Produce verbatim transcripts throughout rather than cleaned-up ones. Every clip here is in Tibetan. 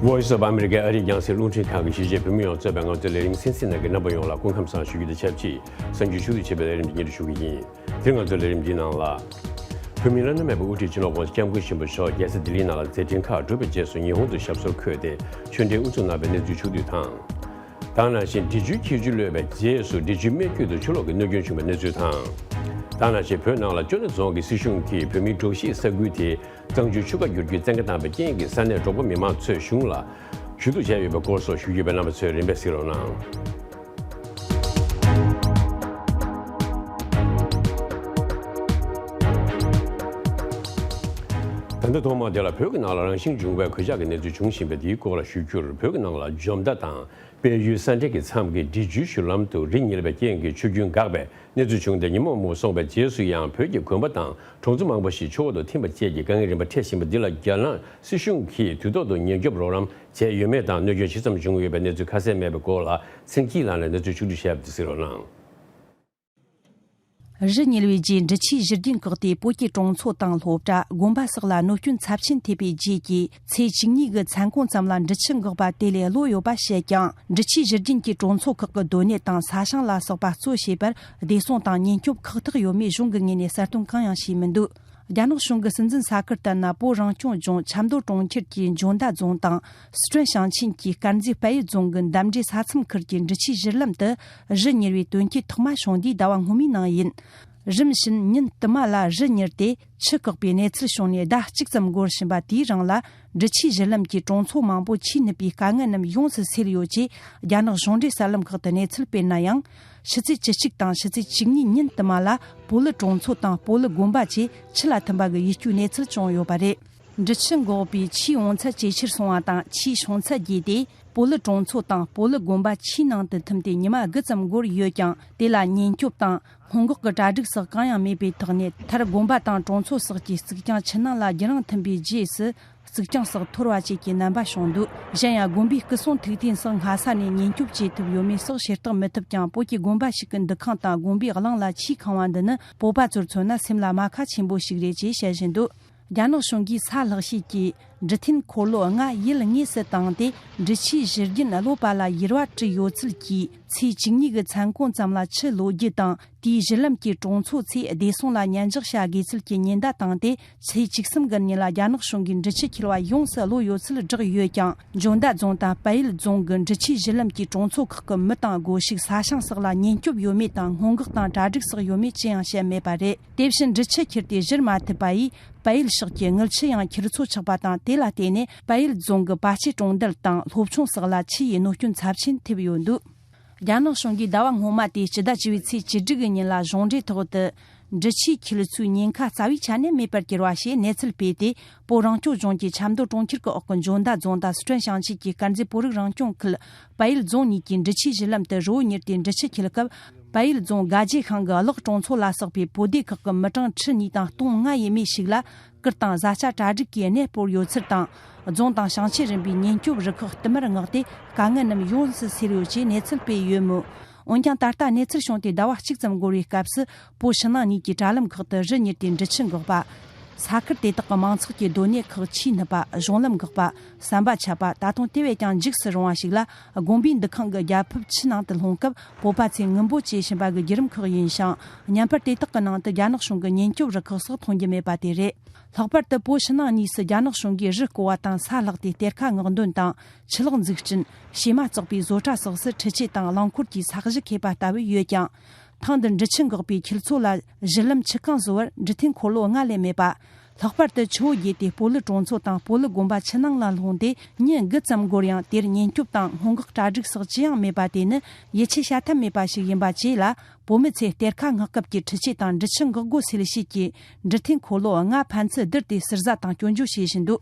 Voice of America ཨ་རིའི་རྒྱང་སྲིང་རླུང་འཕྲིན་ཁང་གི་གཞིས་བྱེས་བོད་མི་ཡོངས་གཙོས་པའི་ང་ཚོའི་ལས་རིམ་གསན་གཟིགས་གནང་མཁན་རྣམ་པ་ཡོངས་ལ་སྐུ་ཁམས་བཟང་ཞུ་རྒྱུ་དང་ཆབས་ཅིག་གསར་འགྱུར་ཕྱོགས་བསྡུས་བྱས་པའི་ལས་རིམ་འདི་སྙན་སྒྲོན་ཞུ་གི་ཡིན། དེ་རིང་ང་ཚོའི་ལས་རིམ་འདིའི་ནང་ལ། བོད་མིའི་བླ་ན་མེད་པའི་དབུ་ཁྲིད་སྤྱི་ནོར་༸གོང་ས་༸སྐྱབས་མགོན་ཆེན་པོ་མཆོག་རྒྱལ་ས་ལྡི་ལིའི་ནང་ལ་མཛད་འཕྲིན་ཁག་གྲུབ་པའི་རྗེས་སུ་ཉི་ཧོང་དུ་ཞབས་སོར་འཁོད་དེ་ཆོས་འབྲེལ་དབུ་འཛུགས་གནང་བའི་གནས་ཚུལ་ཕྱོགས་བསྡུས་དང་། དེ་ནང་བཞིན་འབྲི་ཆུའི་འཁྱིལ་ཆུ་གློད་པའི་རྗེས་སུ་འབྲི་ཆུའི་སྨད་རྒྱུད་དུ་ཆུ་ལོག་གི་གནོད་སྐྱོན་བྱུང་བའི་གནས་ཚུལ་དང་། དེ་ནང་བཞིན་བོད་ནང་ལ་ཅོ་ནེ་རྫོང་གི་སྲིད་གཞུང་གིས་བོད་མིའི་འབྲོག་གཞིས་ས་ཁུལ་དེ་གཙང་ཆུའི་ཆུ་ཁ་བསྒྱུར་རྒྱུའི་བཙན་བཀའ་བཏང་བའི་རྐྱེན་གྱིས་ས་གནས་འབྲོག་པ་མི་མང་ཚོས་གཞུང་ལ་ཞུ་གཏུག་བྱས་ཡོད་པའི་སྐོར་སོགས་ཞུ་རྒྱུ་ཡོད་པས། རྣམ་པ་ཚོས་རིམ་པས་གཟིགས་རོགས་གནང་། ད་ལྟ་ཐོག་མར་དེ་ལ་བོད་ཀྱི་ནང་ལ་རང་བཞིན་བྱུང་བའི་གོད་ཆག་གི་གནས་ཚུལ་འབྱུང་བཞིན་པའི་དེའི་སྐོར་ལ་ཞུ་རྒྱུར། བོད་ཀྱི་ནང་ལ་འཇོ་མདའ་དང་དཔལ་ཡུལ་ས་འབྲེལ་གྱི་མཚམས་ཀྱི་འབྲི་ཆུའི་གཞུང་ལམ་དུ་རི་ཉིལ་བའི་རྐྱེན་གྱིས་ཆུ་རྒྱུན་འགག་པའི་གནས་ཚུལ་བྱུང་སྟེ། ཉིན་མོ་མུར་སོང་བའི་རྗེས་སུ་ཡང་བོད་ཀྱི་དགོན་པ་དང་གྲོང་ཚོ་མང་པོ་ཞིག་ཆུ་འོག་ཏུ་ཐིམ་པ་བཅས་ཀྱི་དཀའ་ངལ་རིམ་པ་འཕྲད་བཞིན་པ་འདི་ལ་རྒྱ་ནག་སྲིད་གཞུང་གིས་དུས་ཐོག་ཏུ་ཉེན་སྐྱོབ་རོགས་རམ་བྱས་ཡོད་མེད་དང་། གནོད་སྐྱོན་ཇི་ཙམ་བྱུང་ཡོད་པའི་གནས་ཚུལ་ཁ་གསལ་མེད་པའི་སྐོར་ལ་ཚེ་སྐྱིད་ལགས་ནས་གནས་ཚུལ་ཕྱོགས་བསྡུས་བྱས་པ་དེ་གཟིགས་རོགས་གནང་། རི་ཉིལ་བའི་རྗེས་འབྲི་ཆུའི་བཞུར་རྒྱུན་བཀག་སྟེ། བོད་ཀྱི་གྲོང་ཚོ་དང་སློབ་གྲྭ། དགོན་པ་སོགས་ལ་གནོད་སྐྱོན་ཚབས་ཆེན་ཐེབས་པའི་རྗེས་ཀྱི་ཚེས་བཅུ་གཉིས་ཀྱི་མཚན་གུང་ཙམ་ལ་འབྲི་ཆུ་འགག་པ་དེ་ལས་གློད་ཡོད་པ་བཤད་ཀྱང་། འབྲི་ཆུའི་བཞུར་རྒྱུན་གྱིས་གྲོང་ཚོ་ཁག་གི་སྡོད་གནས་དང་ས་ཞིང་ལ་སོགས་པ་གཙོ་བྱས་པར་བདེ་སྲུང་དང་ཉེན་སྐྱོབ་ཁག་ཐེག་ཡོད་མེད་གཞུང་གི་ངོས་ནས་གསལ་སྟོན་གང་ཡང་བྱས་མི་འདུག་རྒྱ་ནག་གཞུང་གི་སྲིད་འཛིན་ས་ཁུལ་ལྟར་ན། བོད་རང་སྐྱོང་ལྗོངས་ཆབ་མདོ་གྲོང་ཁྱེར་གྱི་འཇོ་མདའ་རྫོང་དང་། སི་ཁྲོན་ཞིང་ཆེན་གྱི་དཀར་མཛེས་དཔལ་ཡུལ་རྫོང་གི་འདབས་འབྲེལ་ས་མཚམས་ཁུལ་གྱི་འབྲི་ཆུའི་བཞུར་ལམ་དུ་རི་ཉིལ་བའི་དོན་རྐྱེན་ཐོག་མ་བྱུང་དུས་ཟླ་བ་སྔོན་མའི་ནང་ཡིན། རིམ་བཞིན་ཉིན་དུ་མ་ལ་རི་ཉིལ་ཏེ་ཆུ་བཀག་པའི་གནས་ཚུལ་བྱུང་ནས་ཟླ་གཅིག་ཙམ་འགོར་བཞིན་པ་དེའི་རིང་ལ། འབྲི་ཆུའི་བཞུར་ལམ་གྱིས་གྲོང་ཚོ་མང་པོ་ཆུས་སྣུབས་པའི་དཀའ་ངལ་རྣམས་ཡོངས་སུ་སེལ་ཡོད་ཅེས་རྒྱ་ནག་གཞུང་འབྲེལ་གསར་ལམ་ཁག་ཏུ་གནས་ཚུལ་སྤེལ་ན་ཡང་། ཕྱི་ཚེས་བཅུ་གཅིག་དང་ཕྱི་ཚེས་བཅུ་གཉིས་ཉིན་དུ་མ་ལ་སྤོ་ལོ་གྲོང་ཚོ་དང་སྤོ་ལོ་དགོན་པ་བཅས་ཆུ་ལ་ཐིམ་པ་གི་ཡིད་སྐྱོའི་གནས་ཚུལ་བྱུང་ཡོད་པ་རེད། འབྲི་ཆུ་འགག་པའི་ཆུའི་འོང་ཚད་ཇེ་ཆེར་སོང་བ་དང་ཆུའི་ཤོང་ཚད་རྒྱས་ཏེ། སྤོ་ལོ་གྲོང་ཚོ་དང་སྤོ་ལོ་དགོན་པ་ཆུའི་ནང་དུ་ཐིམ་སྟེ་ཉི་མ་དགུ་ཙམ་འགོར་ཡོད་ཀྱང་། དེ་ལ་ཉེན་སྐྱོབ་དང་སྔོན་འགོག་གི་གྲ་སྒྲིག་སོགས་གང་ཡང་མེད་པའི་ཐོག་ནས། མཐར་དགོན་པ་དང་གྲོང་ཚོ་སོགས་ཀྱི་རྩིག་གྱང་ཆུ་ནང་ལ་རྒྱུན་རིང་ཐིམ་པའི་རྗེས་སུ། རྩིག་གྱང་སོགས་འཐོར་བ་བཅས་ཀྱི་རྣམ་པ་བྱུང་འདུག་གཞན་ཡང་། དགོན་པའི་སྐུ་སྲུང་ཐུགས་རྟེན་སོགས་སྔ་ས་ནས་ཉེན་སྐྱོབ་བྱེད་ཐུབ་ཡོད་མེད་སོགས་ཤེས་རྟོགས་མི་ཐུབ་ཀྱང་། བོད་ཀྱི་དགོན་པ་ཞིག་གི་འདུ་ཁང་དང་དགོན་པའི་གླིང་ལ་ཆུས་ཁེངས་པ་འདི་ནི། བོད་པ་ཚོར་མཚོན་ན་སེམས་ལ་རྨ་ཁ་ཆེན་པོ་ཞིག་རེད་ཅེས་བཤད་བཞིན་འདུག་རྒྱ་ནག་གཞུང་གིས་ས་ལྷག་བྱེད་ཀྱི་འབྲུ་འཐེན་འཁོར་ལོ་ལྔ་ཡུལ་དངོས་སུ་བཏང་སྟེ། འབྲི་ཆུའི་བཞུར་རྒྱུན་གློད་པ་ལ་ཡུར་བ་བཀྲུས་ཡོད་ཚུལ་གྱིས། ཚེས་བཅུ་གཉིས་ཀྱི་མཚན་གུང་ཙམ་ལ་ཆུ་གློད་རྒྱུ་དང་། དེའི་བཞུར་ལམ་གྱི་གྲོང་ཚོ་ཚོས་བདེ་སྲུང་ལ་ཉན་འཇོག་བྱ་དགོས་ཚུལ་གྱི་ཉེན་བརྡ་བཏང་སྟེ། ཚེས་བཅུ་གསུམ་གྱི་ཉིན་ལ་རྒྱ་ནག་གཞུང་གིས་འབྲི་ཆུ་འཁྱིལ་བ་ཡོངས་སུ་གློད་ཡོད་ཚུལ་བསྒྲགས་ཡོད་ཀྱང་། འཇོ་མདའ་རྫོང་དང་དཔལ་ཡུལ་རྫོང་གི་འབྲི་ཆུའི་བཞུར་ལམ་གྱི་གྲོང་ཚོ་ཁག་གི་མི་དང་སྒོ་ཕྱུགས། ས་ཞིང་སོགས་ལ་ཉེན་སྐྱོབ་ཡོད་མེད་དང་། སྔོན་འགོག་དང་གྲ་སྒྲིག་སོགས་ཡོད་མེད་ཅི་ཡང་བཤད་མེད་པ་རེད། དེ་བཞིན་འབྲི་ཆུ་འཁྱིལ་ཏེ་བཞུར་མ་ཐུབ་པ་ཡིས། དཔལ་ཡུལ་ཕྱོགས་ཀྱི་དངུལ་ཆུ་ཡང་འཁྱིལ་འཚོ་ཆགས་པ་དང་། དེ་ལ་བརྟེན་ནས་དཔལ་ཡུལ་རྫོང་གི་པ་ཆེ་གྲོང་རྡལ་དང་སློབ་ཆུང་སོགས་ལ་ཆུ་ཡིས་གནོད་སྐྱོན་ཚབས་ཆེན་ཐེབས་ཡོད་འདུག་རྒྱ་ནག་གཞུང་གིས་ཟླ་བ་སྔོན་མ་སྟེ་སྤྱི་ཟླ་བཅུ་པའི་ཚེས་བཅུ་དྲུག་གི་ཉིན་ལ་གཞུང་འབྲེལ་ཐོག་ཏུ། འབྲི་ཆུའི་འཁྱིལ་ཚུལ་ཉེན་ཁ་རྩ་བའི་ཆ་ནས་མེད་པར་གྱུར་བ་ཞེས་གནས་ཚུལ་སྤེལ་ཏེ། བོད་རང་སྐྱོང་ལྗོངས་ཀྱི་ཆབ་མདོ་གྲོང་ཁྱེར་གྱི་འོག་གི་འཇོ་མདའ་རྫོང་དང་སི་ཁྲོན་ཞིང་ཆེན་གྱི་དཀར་མཛེས་བོད་རིགས་རང་སྐྱོང་ཁུལ། དཔལ་ཡུལ་རྫོང་གཉིས་ཀྱི་འབྲི་ཆུའི་བཞུར་ལམ་དུ་རི་བོ་ཉིལ་ཏེ་འབྲི་ཆུ་འཁྱིལ་སྐབས། དཔལ་ཡུལ་རྫོང་དགའ་རྗེས་ཤང་གི་གླག་གྲོང་ཚོ་ལ་སོགས་པའི་བོད་སྡེ་ཁག་གི་མི་གྲངས་ཁྲི་གཉིས་དང་སྟོང་ལྔ་ཡས་མས་ཤིག་ལ། གུར་དང་བཟའ་བཅའ་གྲ་སྒྲིག་གིས་གནས་སྤོར་ཡོད་ཚུལ་དང་། རྫོང་དང་ཞིང་ཆེན་རིམ་པའི་ཉེན་སྐྱོབ་རུ་ཁག་བསྟུད་མར་མངགས་ཏེ། དཀའ་ངལ་རྣམས་ཡོངས་སུ་སེལ་ཡོད་ཅེས་གནས་ཚུལ་སྤེལ་ཡོད་མོད། འོན་ཀྱང་། ད་ལྟ་གནས་ཚུལ་བྱུང་སྟེ་ཟླ་བ་གཅིག་ཙམ་འགོར་བའི་སྐབས་སུ། བོད་ཕྱི་ནང་གཉིས་ཀྱི་དྲ་ལམ་ཁག་ཏུ་རི་ཉིལ་ཏེ་འབྲི་ཆུ་འགག་པ། ས་ཁུལ་དེ་དག་གི་མང་ཚོགས་ཀྱི་སྡོད་གནས་ཁག་ཆུས་སྣུབས་པ། གཞུང་ལམ་འགག་པ། ཟམ་པ་ཆད་པ། ད་དུང་དེ་བས་ཀྱང་འཇིགས་སུ་རུང་བ་ཞིག་ལ། དགོན་པའི་འདུ་ཁང་གི་རྒྱ་ཕིབས་ཆུ་ནང་དུ་ལྷུང་སྐབས། བོད་པ་ཚོས་ངུ་འབོད་བྱེད་བཞིན་པ་གི་བརྒྱུད་རིམ་ཁག་ཡིན་ཞིང་། བརྙན་པར་དེ་དག་གི་ནང་དུ་རྒྱ་ནག་གཞུང་གི་ཉེན་སྐྱོབ་རུ་ཁག་སོགས་མཐོང་རྒྱུ་མེད་པ་དེ་རེད། ལྷག་པར་དུ་བོད་ཕྱི་ནང་གཉིས་སུ་རྒྱ་ནག་གཞུང་གིས་རི་བསྐོར་བ་དང་ས་བརླགས་ཏེ་གཏེར་ཁ་སྔོག་འདོན་དང་ཆུ་ལོག་འཛུགས་སྐྲུན། བྱེ་མ་བཙོག་པའི་བཟོ་གྲྭ་སོགས་སུ་འཕྲུལ་ཆས་དང་རླངས་འཁོར་གྱིས་ས་གཞི་ཁེབས་པ་ལྟ་བུ་ཡོད་ཀྱང་། ཐེངས་འདིར་འབྲི་ཆུ་འགག་པའི་འཁྱིལ་མཚོ་ལ་བཞུར་ལམ་ཆུ་གང་བཟོ་བར་འབྲུ་འཐེན་འཁོར་ལོ་ལྔ་ལས་མེད་པ། ལྷག་པར་དུ་ཆུ་བོ་རྒྱས་ཏེ་སྤོ་ལོ་གྲོང་ཚོ་དང་སྤོ་ལོ་དགོན་པ་ཆུ་ནང་ལ་ལྷུང་སྟེ་ཉིན་དགུ་ཙམ་འགོར་ཡང་། དེར་ཉེན་སྐྱོབ་དང་སྔོན་འགོག་གྲ་སྒྲིག་སོགས་ཅི་ཡང་མེད་པ་དེ་ནི་ཡིད་ཆེས་བྱ་ཐབས་མེད་པ་ཞིག་ཡིན་པ་བཅས་ལ། བོད་མི་ཚོས་གཏེར་ཁ་སྔོག་སྐབས་ཀྱི་འཕྲུལ་ཆས་དང་འབྲི་ཆུ་འགག་སྒོ་སེལ་ཆེད་ཀྱི་འབྲུ་འཐེན་འཁོར་ལོ་ལྔ་ཕན་ཚུན་བསྡུར་ཏེ་ཟུར་ཟ་དང་སྐྱོན་བརྗོད་བྱེད་བཞིན་འདུག་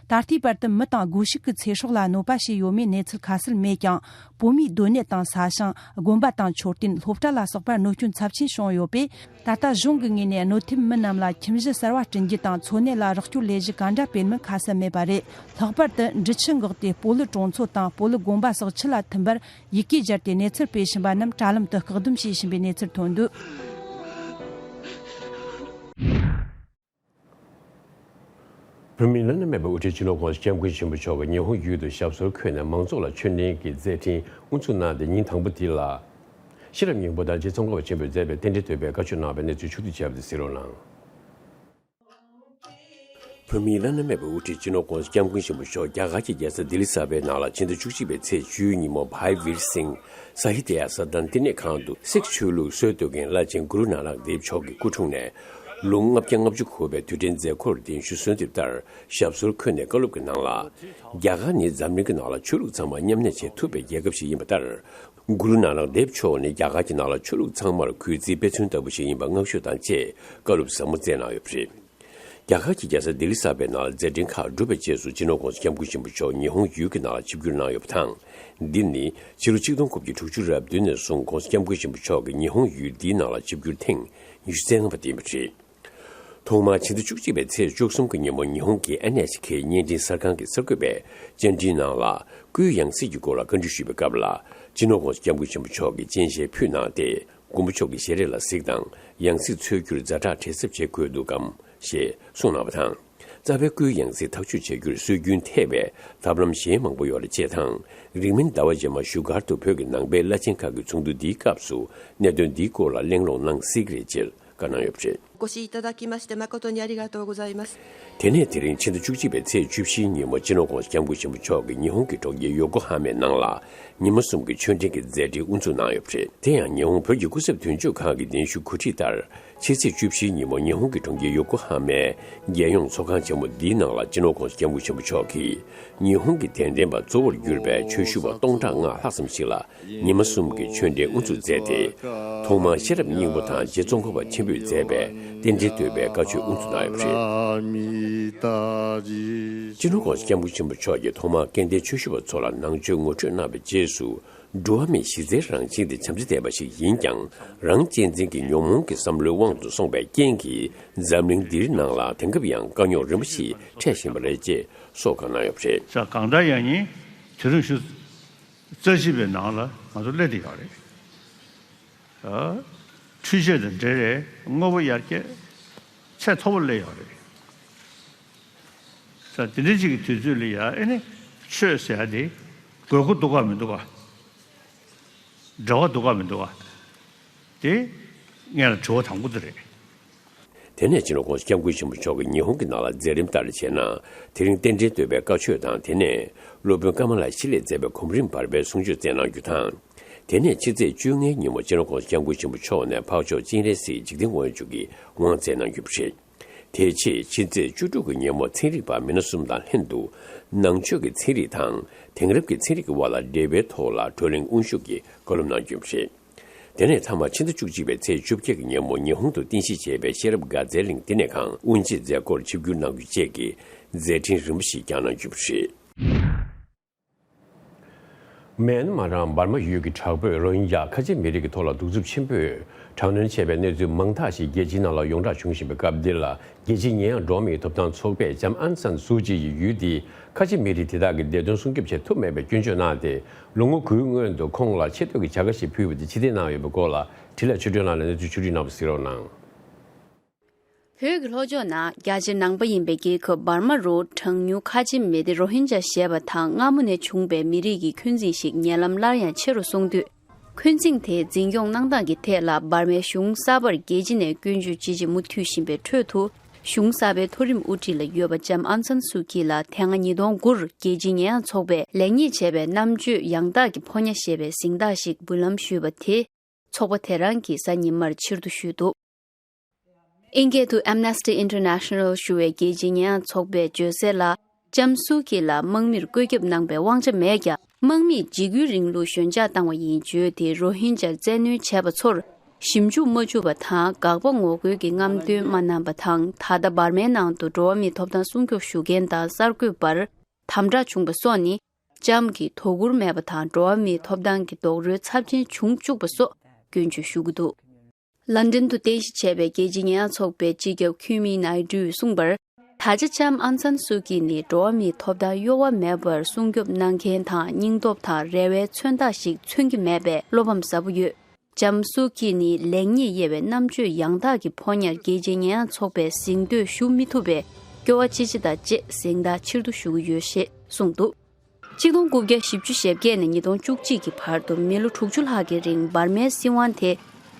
ད་ལྟའི་བར་དུ་མི་དང་སྒོ་ཕྱུགས་ཀྱི་ཚེ་སྲོག་ལ་གནོད་པ་བྱས་ཡོད་མེད་གནས་ཚུལ་ཁ་གསལ་མེད་ཀྱང་། བོད་མིའི་སྡོད་གནས་དང་ས་ཞིང་། དགོན་པ་དང་མཆོད་རྟེན། སློབ་གྲྭ་ལ་སོགས་པར་གནོད་སྐྱོན་ཚབས་ཆེན་བྱུང་ཡོད་པས། ད་ལྟ་གཞུང་གི་ངོས་ནས་གནོད་ཐེབས་མི་རྣམས་ལ་ཁྱིམ་གཞི་གསར་བ་བསྐྲུན་རྒྱུ་དང་། འཚོ་གནས་ལ་རོགས་སྐྱོར་ལས་གཞི་ག་འདྲ་སྤེལ་མིན་ཁ་གསལ་མེད་པ་རེད། ལྷག་པར་དུ་འབྲི་ཆུ་འགག་སྟེ་སྤོ་ལོ་གྲོང་ཚོ་དང་སྤོ་ལོ་དགོན་པ་སོགས་ཆུ་ལ་ཐིམ་པར་ཡི་གེ་སྦྱར་ཏེ་གནས་ཚུལ་སྤེལ་བཞིན་པ་རྣམས་དྲ་ལམ་དུ་བཀག་སྡོམ་བྱེད་བཞིན་པའི་གནས་ཚུལ་ཐོན་འདུག་བོད་མིའི་བླ་ན་མེད་པའི་དབུ་ཁྲིད་སྤྱི་ནོར་༸གོང་ས་༸སྐྱབས་མགོན་ཆེན་པོ་མཆོག་གིས་ཉི་ཧོང་ཡུལ་དུ་ཞབས་སོར་འཁོད་ནས་མང་ཚོགས་ལ་ཆོས་འབྲེལ་གྱི་མཛད་འཕྲིན་དབུ་འཛུགས་གནང་སྟེ། ཉིན་དང་པོ་འདི་ལ་ཤེས་རབ་སྙིང་པོ་དང་རྗེ་ཙོང་ཁ་པ་ཆེན་པོས་མཛད་པའི་རྟེན་འབྲེལ་དོད་པའི་བཀའ་ཆོས་གནང་བའི་གནས་ཚུལ་ཕྱོགས་བསྡུས་བྱས་པ་དེ་གཟིགས་རོགས་གནང་། བོད་མིའི་བླ་ན་མེད་པའི་དབུ་ཁྲིད་སྤྱི་ནོར་༸གོང་ས་༸སྐྱབས་མགོན་ཆེན་པོ་མཆོག་རྒྱ་གར་གྱི་རྒྱལ་ས་ལྡི་ལི་གསར་པའི་ནང་ལ་ཕྱི་ཟླ་བཅུ་གཅིག་པའི་ཚེས་བཅུའི་ཉིན་མོ། བྷའི་ཝིར་སིང་ས་ཧི་ཏི་ཡ་སར་དན་བསྟི་གནས་ཁང་དུ་སིག་ཆོས་ལུགས་སྲོལ་གཏོད་མཁན་བླ་ཆེན་གུ་རུ་ནཱ་ནག་དེབ་མཆོག་གི་སྐུ་འཁྲུངས་ནས་ལོ་ལྔ་བརྒྱ་ལྔ་བཅུ་འཁོར་བའི་དུས་དྲན་མཛད་སྒོར་གདན་ཞུ་གསོལ་འདེབས་ལྟར་ཞབས་སོར་འཁོད་ནས་བཀའ་སློབ་ཀྱི་ནང་ལ། རྒྱ་གར་ནི་འཛམ་གླིང་གི་ནང་ལ་ཆོས་ལུགས་ཚང་མ་མཉམ་གནས་བྱེད་ཐུབ་པའི་རྒྱལ་ཁབ་ཞིག་ཡིན་པ་ལྟར། གུ་རུ་ནཱ་ནག་དེབ་མཆོག་ནི་རྒྱ་གར་གྱི་ནང་ལ་ཆོས་ལུགས་ཚང་མར་གུས་བརྩིའི་དཔེ་མཚོན་ལྟ་བུ་ཞིག་ཡིན་པ་བསྔགས་བརྗོད་དང་བཅས་བཀའ་སློབ་ཟབ་མོ་སྩལ་གནང་ཡོད་པ་རེད། རྒྱ་གར་གྱི་རྒྱལ་ས་ལྡི་ལི་གསར་པའི་ནང་ལ་མཛད་འཕྲིན་ཁག་གྲུབ་པའི་རྗེས་སུ་སྤྱི་ནོར་༸གོང་ས་༸སྐྱབས་མགོན་ཆེན་པོ་མཆོག་ཉི་ཧོང་ཡུལ་གྱི་ནང་ལ་ཆིབས་བསྒྱུར་གནང་ཡོད་པ་དང་། འདི་ནི་ཕྱི་ལོ་ཆིག་སྟོང་དགུ་བརྒྱ་དྲུག་ཅུ་རེ་བདུན་ནས་བཟུང་༸གོང་ས་༸སྐྱབས་མགོན་ཆེན་པོ་མཆོག་གིས་ཉི་ཧོང་ཡུལ་འདིའི་ནང་ལ་ཆིབས་བསྒྱུར་ཐེངས་ཉི་ཤུ་རྩ་ལྔ་པ་དེ་ཡིན་པ་རེད། ཐོག་མར་ཕྱི་ཟླ་བཅུ་གཅིག་པའི་ཚེས་བཅུ་གསུམ་གྱི་ཉིན་མོ་ཉི་ཧོང་གི་ཨེན་ཨེཆ་ཁེ་བརྙན་འཕྲིན་གསར་ཁང་གི་གསར་འགོད་པས་བཅར་འདྲིའི་ནང་ལ་སྐུའི་ཡང་སྲིད་ཀྱི་སྐོར་ལ་བཀའ་འདྲི་ཞུས་པའི་སྐབས་ལ། སྤྱི་ནོར་༸གོང་ས་༸སྐྱབས་མགོན་ཆེན་པོ་མཆོག་གིས་སྤྱན་ཞལ་ཕུལ་གནང་སྟེ། མགོན་པོ་མཆོག་གི་ཞལ་རས་ལ་གཟིགས་དང་། ཡང་སྲིད་འཚོལ་རྒྱུར་ཛ་དྲག་བྲེལ་འཚུབ་བྱེད་དགོས་འདུག་གམ་ཞེས་གསུངས་གནང་བ་དང་། རྩ་བའི་སྐུའི་ཡང་སྲིད་ཐག་གཅོད་བྱ་རྒྱུར་སྲོལ་རྒྱུན་འཐད་པའི་ཐབས་ལམ་གཞན་མང་པོ་ཡོད་རེད་ཅེས་དང་། རིང་མིན་ཟླ་བ་རྗེས་མ་བཞུགས་སྒར་དུ་བོད་ཀྱི་ནང་པའི་བླ་ཆེན་ཁག་གི་ཚོགས་འདུ་འདིའི་སྐབས་སུ་གནད་དོན་འདིའི་སྐོར་ལ་གླེང་སློང་གནང་སྲིད་ཀྱི་རེད་ཅེས་བཀའ་གནང་ཡོད་པ་རེད། お越しいただきまして誠にありがとうございます。 དེ་ནས་དེ་རིང་ཕྱི་ཟླ་བཅུ་གཅིག་པའི་ཚེས་བཅུ་བཞིའི་ཉིན་མོ་སྤྱི་ནོར་༸གོང་ས་༸སྐྱབས་མགོན་ཆེན་པོ་མཆོག་གིས་ཉི་ཧོང་གི་གྲོང་ཁྱེར་ཡོ་ཀོ་ཧ་མའི་ནང་ལ་ཉི་མ་གསུམ་གྱི་ཆོས་འབྲེལ་གྱི་མཛད་འཕྲིན་དབུ་འཛུགས་གནང་ཡོད་པ་རེད། དེ་ཡང་ཉི་ཧོང་བོད་ཀྱི་སྐུ་ཚབ་དོན་གཅོད་ཁང་གི་གདན་ཞུ་གོ་སྒྲིག་ལྟར། ཕྱི་ཚེས་བཅུ་བཞིའི་ཉིན་མོ་ཉི་ཧོང་གི་གྲོང་ཁྱེར་ཡོ་ཀོ་ཧ་མའི་རྒྱལ་ཡོངས་ཚོགས་ཁང་ཆེན་མོ་འདིའི་ནང་ལ་སྤྱི་ནོར་༸གོང་ས་༸སྐྱབས་མགོན་ཆེན་པོ་མཆོག་གིས་ཉི་ཧོང་གི་དད་ལྡན་པ་གཙོ་བོར་གྱུར་པའི་ཆོས་ཞུ་བ་སྟོང་ཕྲག་ལྔ་ལྷག་ཙམ་ཞིག་ལ་ཉི་མ་གསུམ་གྱི་ཆོས་འབྲེལ་དབུ་འཛུགས་མཛད་དེ། ཐོག་མར་ཤེས་རབ་སྙིང་པོ་དང་རྗེ་ཙོང་ཁ་པ་ཆེན་པོས་མཛད་པའི་རྟེན་འབྲེལ་བསྟོད་པའི་བཀའ་ཆོས་དབུ་འཛུགས་གནང་ཡོད་པ་རེད། སྤྱི་ནོར་༸གོང་ས་༸སྐྱབས་མགོན་ཆེན་པོ་མཆོག་གིས་ཐོག་མར་སྐལ་ལྡན་ཆོས་ཞུ་བ་ཚོ་ལ་ནང་ཆོས་ངོ་སྤྲོད་གནང་བའི་རྗེས་སུ། འགྲོ་བ་མིའི་གཞི་རྩའི་རང་བཞིན་དེ་བྱམས་བརྩེ་ལྡན་པ་ཞིག་ཡིན་ཀྱང་། རང་གཅེས་འཛིན་གྱི་ཉོན་མོངས་ཀྱི་བསམ་བློའི་དབང་དུ་སོང་བའི་རྐྱེན་གྱིས། འཛམ་གླིང་འདིའི་ནང་ལ་དེང་སྐབས་ཡང་དཀའ་རྙོག་རིམ་པ་ཞིག་འཕྲད་བཞིན་པ་རེད་ཅེས་སོགས་བཀའ་གནང་ཡོད་པ་རེད། ས་གང་ལྟར་ཡང་ཉིན་དེ་རིང་ཞུ། རྩ་ཆེ་བའི་ནང་ལ་ང་ཚོ་སླེབས་བསྡད་ཡོད་རེད། ཨ། འཕྲུལ་ཆས་དང་འབྲེལ་བའི་དངོས་པོ་ཡར་རྒྱས་ཚད་མཐོ་པོ་སླེབས་ཡོད་རེད། ས་དེ་འདྲ་ཅིག་གི་དུས་ཚོད་ལ་ཡ་ཨེ་ནི་ཆོས་ཟེར་ཡ་དེ་དགོས་མཁོ་འདུག་ག་མི་འདུག་ག་འབྲེལ་བ་འདུག་ག་མི་འདུག་ག་དེ་ངས་ལ་དྲི་བ་དང་པོ་དེ་རེད། དེ་ནས་སྤྱི་ནོར་༸གོང་ས་༸སྐྱབས་མགོན་ཆེན་པོ་མཆོག་གིས་ཉི་ཧོང་གི་ནང་ལ་མཛད་རིམ་ལྟར་བྱས་ན། དེ་རིང་རྟེན་འབྲེལ་བསྟོད་པའི་བཀའ་ཆོས་དང་། དེ་ནས་སློབ་དཔོན་ཀ་མ་ལ་ཤཱི་ལས་མཛད་པའི་གོམ་རིམ་བར་པའི་གསུང་ཆོས་སྩལ་གནང་རྒྱུ་དང་། དེ་ནས་ཕྱི་ཚེས་བཅོ་ལྔའི་ཉིན་མོ་སྤྱི་ནོར་༸གོང་ས་༸སྐྱབས་མགོན་ཆེན་པོ་མཆོག་ནས་འཕགས་མཆོག་སྤྱན་རས་གཟིགས་འཇིག་རྟེན་དབང་ཕྱུག་གི་དབང་སྩལ་གནང་རྒྱུ་རེད། དེ་རྗེས་ཕྱི་ཚེས་བཅུ་དྲུག་གི་ཉིན་མོ་ཚན་རིག་པ་མི་སྣ་གསུམ་དང་ལྷན་དུ་ནང་ཆོས་ཀྱི་ཚན་རིག་དང་དེང་རབས་ཀྱི་ཚན་རིག་གི་དབར་ལ་འབྲེལ་བའི་ཐོག་ལ་བགྲོ་གླེང་དབུ་བཞུགས་ཀྱིས་བཀའ་སློབ་གནང་རྒྱུ་རེད། དེ་ནས་མཐའ་མ་ཕྱི་ཟླ་བཅུ་གཅིག་པའི་ཚེས་བཅོ་བརྒྱད་ཀྱི་ཉིན་མོ་ཉི་ཧོང་དུ་རྟེན་གཞི་བྱས་པའི་ཤེས་རབ་དགའ་ཚལ་གླིང་བསྟི་གནས་ཁང་དབུ་འབྱེད་མཛད་སྒོར་ཆིབས་བསྒྱུར་གནང་རྒྱུ་བཅས་ཀྱི་མཛད་འཕྲིན་རིམ་པ་ཞིག་བསྐྱངས་གནང་རྒྱུ་རེད། མེན་མ་རང་འབར་མ་ཡུལ་གྱི་དྲག་པོས་རོ་ཧིན་ཇཱ་ཁ་ཆེ་མི་རིགས་ཀྱི་ཐོག་ལ་གདུག་རྩུབ་ཆེན་པོས་དྲག་གནོན་བྱས་པའི་གནས་ཚུལ་མང་དག་ཞིག་རྒྱལ་སྤྱིའི་ནང་ལ་ཡོངས་གྲགས་བྱུང་བཞིན་པའི་སྐབས་འདི་ལ། རྒྱལ་སྤྱིའི་ཉེས་ཡངས་འགྲོ་བ་མིའི་ཐོབ་ཐང་ཚོགས་པས་ལྕམ་ཨན་སན་སུའུ་ཅི་ཡི་ཡུལ་དེའི་ཁ་ཆེ་མི་རིགས་དེ་དག་གི་བདེ་དོན་སྲུང་སྐྱོབ་བྱེད་ཐུབ་མེད་པའི་སྐྱོན་བརྗོད་གནང་སྟེ། ལོ་ངོ་དགུའི་སྔོན་དུ་ཁོང་ལ་ཆེ་བསྟོད་ཀྱི་བྱ་དགའ་ཞིག་ཕུལ་བ་དེ་ཕྱིར་འཐེན་གནང་ཡོད་པའི་སྐོར་ལ། འཕྲིན་ལས་ཆོས་སྒྲོན་ལགས་ནས་གནས་ཚུལ་ཕྱོགས་སྒྲིག་གནང་བ་གཟིགས་རོགས་གནང་། བོད་ཀྱི་ལྷོ་ཕྱོགས་ནང་རྒྱ་ཆེ་ནང་པ་ཡིན་པའི་རྒྱལ་ཁབ་འབར་མ་རུ་གྲངས་ཉུང་ཁ་ཆེ་མི་སྡེ་རོ་ཧིན་ཇཱ་ཞེས་པ་དང་སྔ་མོ་ནས་བྱུང་པའི་མི་རིགས་ཀྱི་འཁོན་འཛིན་ཞིག་ཉེ་ལམ་སླར་ཡང་ཆེ་རུ་སོང་དུས། འཁོན་འཛིན་དེ་འཛིན་སྐྱོང་གནང་སྟངས་ཀྱི་ཐད་ལ་འབར་མའི་གཞུང་གསར་པར་རྒྱལ་སྤྱི་ནས་སྐྱོན་བརྗོད་ཅི་ཆེ་མུ་མཐུད་བཞིན་པའི་ཁྲོད་དུ། གཞུང་གསར་པའི་མཐོ་རིམ་དབུ་ཁྲིད་ལ་ཡོད་པ་ལྕམ་ཨང་སན་སུའུ་ཀི་ལ་དེ་སྔ་ཉིས་སྟོང་དགུ་རུ་རྒྱལ་སྤྱིའི་ཉེས་ཡངས་ཚོགས་པས་ལེགས་ཉེས་བྱས་པའི་རྣམ་དཔྱོད་ཡང་དག་གི་ཕོ་ཉ་ཞེས་པའི་གཟེངས་རྟགས་ཤིག་འབུལ་ལམ་ཞུས་པ་དེ། ཚོགས་པ་དེ་རང་གིས་གཟའ་ཉི་མར་ཕྱིར་བསྡུ་ཞུས་འདུག་ཨིན་སྐད་དུ་Amnesty International ཞུ་བའི་རྒྱལ་སྤྱིའི་ཉེས་ཡངས་ཚོགས་པས་བརྗོད་གསལ་ལ། ལྕམ་སུའུ་ཀི་ལ་དམག་མིར་བཀོད་ཁྱབ་གནང་པའི་དབང་ཆ་མེད་ཀྱང་། དམག་མིས་འཇིགས་སྐུལ་རིང་ལུགས་ཞོད་འཇགས་བཏང་བ་ཡིན་བརྗོད་དེ། རོ་ཧིན་ཇཱར་བཙན་གནོན་བྱས་པ་ཚོར་ཞིབ་འཇུག་མ་བཅུག་པ་དང་། དགག་པ་ངོ་རྒོལ་གྱི་རྔམ་སྟོན་མ་གནང་པ་དང་། ད་ལྟ་འབར་མའི་ནང་དུ་འགྲོ་བ་མིའི་ཐོབ་ཐང་སྲུང་སྐྱོབ་ཞུ་མཁན་དང་གསར་འགོད་པར་དམ་དྲག་བྱུང་པ་སོགས་ནི། ལྕམ་གྱི་དོ་ཁུར་མེད་པ་དང་། འགྲོ་བ་མིའི་ཐོབ་ཐང་གི་རྡོག་རོལ་ཚབས་ཆེན་བྱུང་བཅུག་པ་སོགས་སྐྱོན་བརྗོད་ཞུ་གི་འདུག་ལན་ཀྲན་དུ་རྟེན་གཞི་བྱས་པའི་རྒྱལ་སྤྱིའི་ཉེས་ཡངས་ཚོགས་པའི་སྤྱི་ཁྱབ་ཁུན་མི་ནའི་ཀྲུས་གསུངས་པར། ད་ཆ་ལྕམ་ཨང་སན་སུའུ་ཀི་ནི་འགྲོ་བ་མིའི་ཐོབ་ཐང་གཡོ་བ་མེད་པར་སྲུང་སྐྱོབ་གནང་མཁན་དང་། སྙིང་སྟོབས་དང་རེ་བའི་མཚོན་རྟགས་ཤིག་མཚོན་གྱི་མེད་པའི་བློ་ཕམ་ཟབ་པོ་ཡོད། ལྕམ་སུའུ་ཀི་ནི་ལེགས་ཉེས་དབྱེ་བའི་རྣམ་དཔྱོད་ཡང་དག་གི་ཕོ་ཉར་རྒྱལ་སྤྱིའི་ཉེས་ཡངས་ཚོགས་པས་གཟེངས་བསྟོད་ཞུ་མི་ཐུབ་པའི་ སྐྱོ་བ་སྐྱེ་གཞི་དང་བཅས་གཟེངས་རྟགས་ཕྱིར་བསྡུ་ཞུ་གི་ཡོད་ཞེས་གསུངས་འདུག། ཆིག་སྟོང་དགུ་བརྒྱ་བཞི་བཅུ་ཞེ་བརྒྱད་ནས་ཉིས་སྟོང་བཅུ་གཅིག་གི་བར་དུ་མི་ལོ་དྲུག་ཅུ་ལྷག་གི་རིང་འབར་མའི་སྲིད་དབང་དེ་